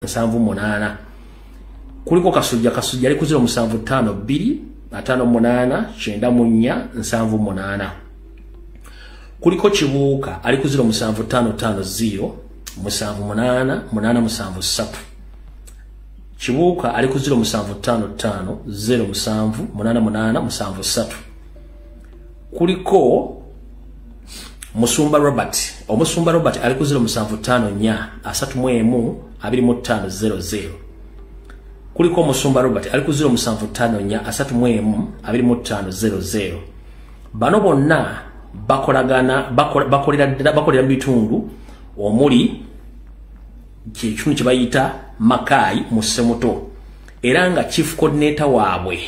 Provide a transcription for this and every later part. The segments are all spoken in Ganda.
78. Kuliko Kasujja, Kasujja ali ku 0752 58 94 78. Kuliko Kibuuka ali ku 0750 78 873. Kibuuka ali ku 0755 07 88 73. Kuliko Musumba Robert, Omusumba Robert ali ku 0754 31 25 00. Kuliko Musumba Robert ali ku 0754 31 25 00. Bano bonna bakolagana, bakolera bitundu omuli ekitundu kye bayita Makai mu Ssemuto, era nga chief coordinator waabwe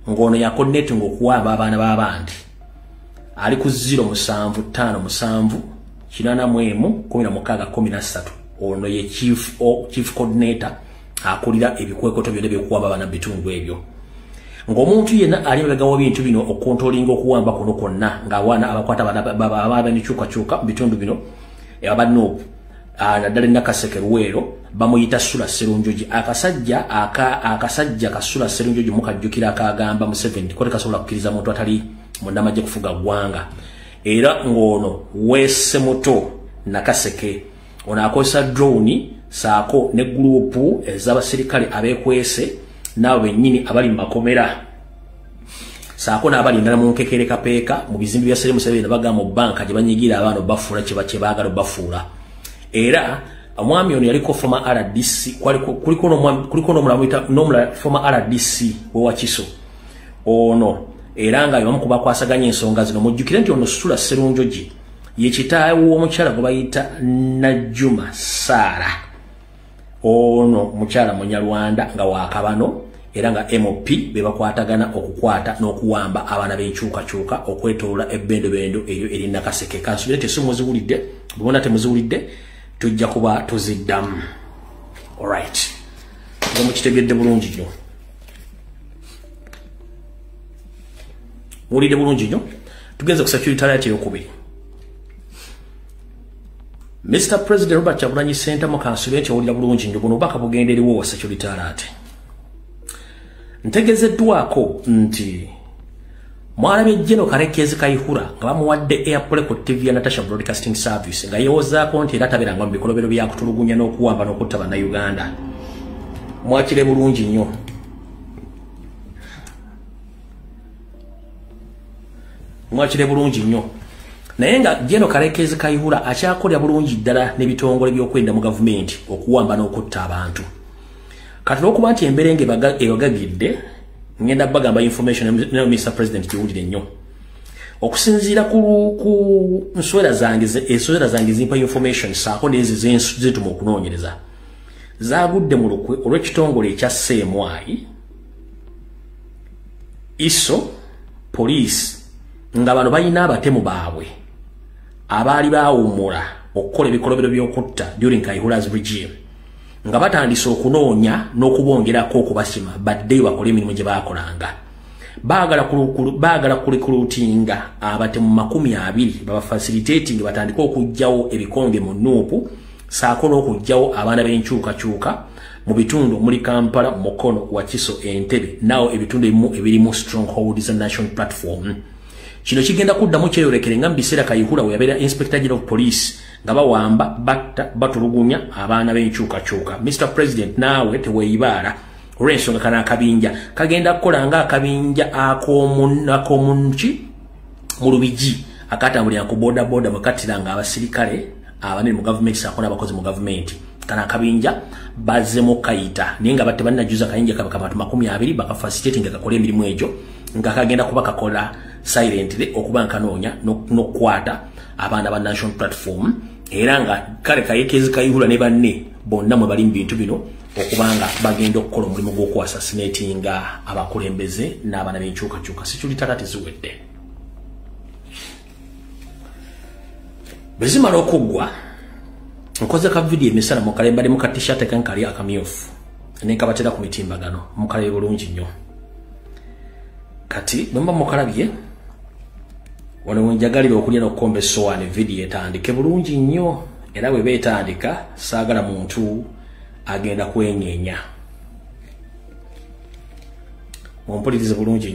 ng'ono ya coordinating okuwamba abaana b'abandi ali ku 0757 81 16 13. Ono ye chief coordinator akulira ebikwekoto byonna ebyokuwamba abaana mu bitundu ebyo. Ng'omuntu yenna ali mabega w'ebintu bino okukontrolinga okuwamba kuno kwonna, ng'abaana abakwata abaana n'enkyukakyuka mu bitundu bino aba NUP naddala Nakaseke Luweero bamuyita Sula Sserunjogi. Akasajja akasajja ka Sula Sserunjogi mukajjukira akagamba Museveni ko tekasobola kukkiriza muntu atali munnamagye kufuga ggwanga, era ng'ono w'Essemuto Nakaseke ono akozesa drone saako ne gurupu ez'abasirikale abeekwese n'abo bennyini abali mu makomera saako n'abali endala mu nkekere kapeeka mu bizimbe bya Sere Museveni bagamba mu banka gye banyigira abaana obafuula kye baagala obafuula. Era omwami ono yaliko former RDC, kuliko n'omulala former RDC w'Owakiso ono, era nga y'omu ku bakwasaganya ensonga zino. Mujjukire nti ono Sula Sserunjogi ye kitaawe w'omukyala gwe bayita Najjuma Saara. Ono mukyala Munyarwanda nga wa Kabano, era nga MOP be bakwatagana okukwata n'okuwamba abaana b'enkyukakyuka okwetoola ebbendobendo eyo eri Nakaseke. Kansubire tesi muziwulidde, bw'ona temuziwulidde tujja kuba tuziddamu. Alright, nga mukitegedde bulungi nnyo, muwulidde bulungi nnyo. Tugenze ku security alert eyokubiri. Mr. President Robert Kyagulanyi Ssentamu, kansubire nti owulira bulungi nnyo, buno obubaka bugenda eriwo wa security alert. Ntegezeddwako nti mwalabye General Karekezi Kayihura nga bamuwadde airplay ku TV ya Natasha Broadcasting Service, nga yeewozaako nti era tabeeranga mu bikolobero bya kutulugunya n'okuwamba n'okutta Bannayuganda. Mwakire bulungi nnyo. Mwakire bulungi nnyo. Naye nga General Karekezi Kayihura akyakolera bulungi ddala n'ebitongole by'okwenda mu gavumenti okuwamba n'okutta abantu. Kati olw'okuba nti emberenge ebagagidde, ngenda bagamba information ne Mr. President kiwulire nnyo. Okusinziira ku nswera zange, enswera zange zimpa information saako n'ezi zentuma okunoonyereza, zaagudde mu lukwe olw'ekitongole ekya CMI, ISO, police, nga bano balina abatemu baabwe abaali baawummula okukola ebikolobero by'okutta during Kayihura's regime, nga batandise okunoonya n'okubongerako okubasima baddeyo bakole emirimu gye baakolanga. Baagala kulikulutinga abatemu 20 babafacilitating batandike okuggyawo ebikonge mu NUP saako n'okuggyawo abaana b'enkyukakyuka mu bitundu omuli Kampala, Mukono, Wakiso, Entebbe naawo ebitundu ebimu ebirimu stronghold za National Platform. Kino kigenda kuddamu kyeyolekere nga mu biseera Kayihura we yabeera Inspector General of Police nga bawamba, batta, batulugunya abaana b'enkyukakyuka. Mr. President, naawe teweeyibaala olw'ensonga kano akabinja kagenda kukola nga akabinja ak'omunki mu Lubigi akatambulira ku boda boda mwe kattiranga abasirikale abanene mu gavumenti saako n'abakozi mu gavumenti. Kano akabinja bazzemu kayita, naye nga tebannajjuza kayinja kabantu 20 bakafacilitating nga kakola emirimu egyo, nga kagenda kuba kakola silently okuba nkanoonya n'okukwata abaana ba National Platform, era nga kale Karekezi Kayihura ne banne bonna mwe bali mu bintu bino okubanga bagenda okukola omulimu gw'okuassassinatinga abakulembeze n'abaana b'enkyukakyuka. Security alert ziwedde. Bwe zimala okuggwa, nkoze ka vidiyo emisana mu kalemba mu ka t-shirt kankali akamyufu ne nkabatera ku mitimbagano, mukalabe bulungi nnyo. Kati bwe mba mukalabye wano we njagalira okulya n'okukomba essowaani, vidiyo etandike bulungi nnyo, era bwe beetandika saagala muntu Agenda kwenyeenya. Mumpulirize bulungi.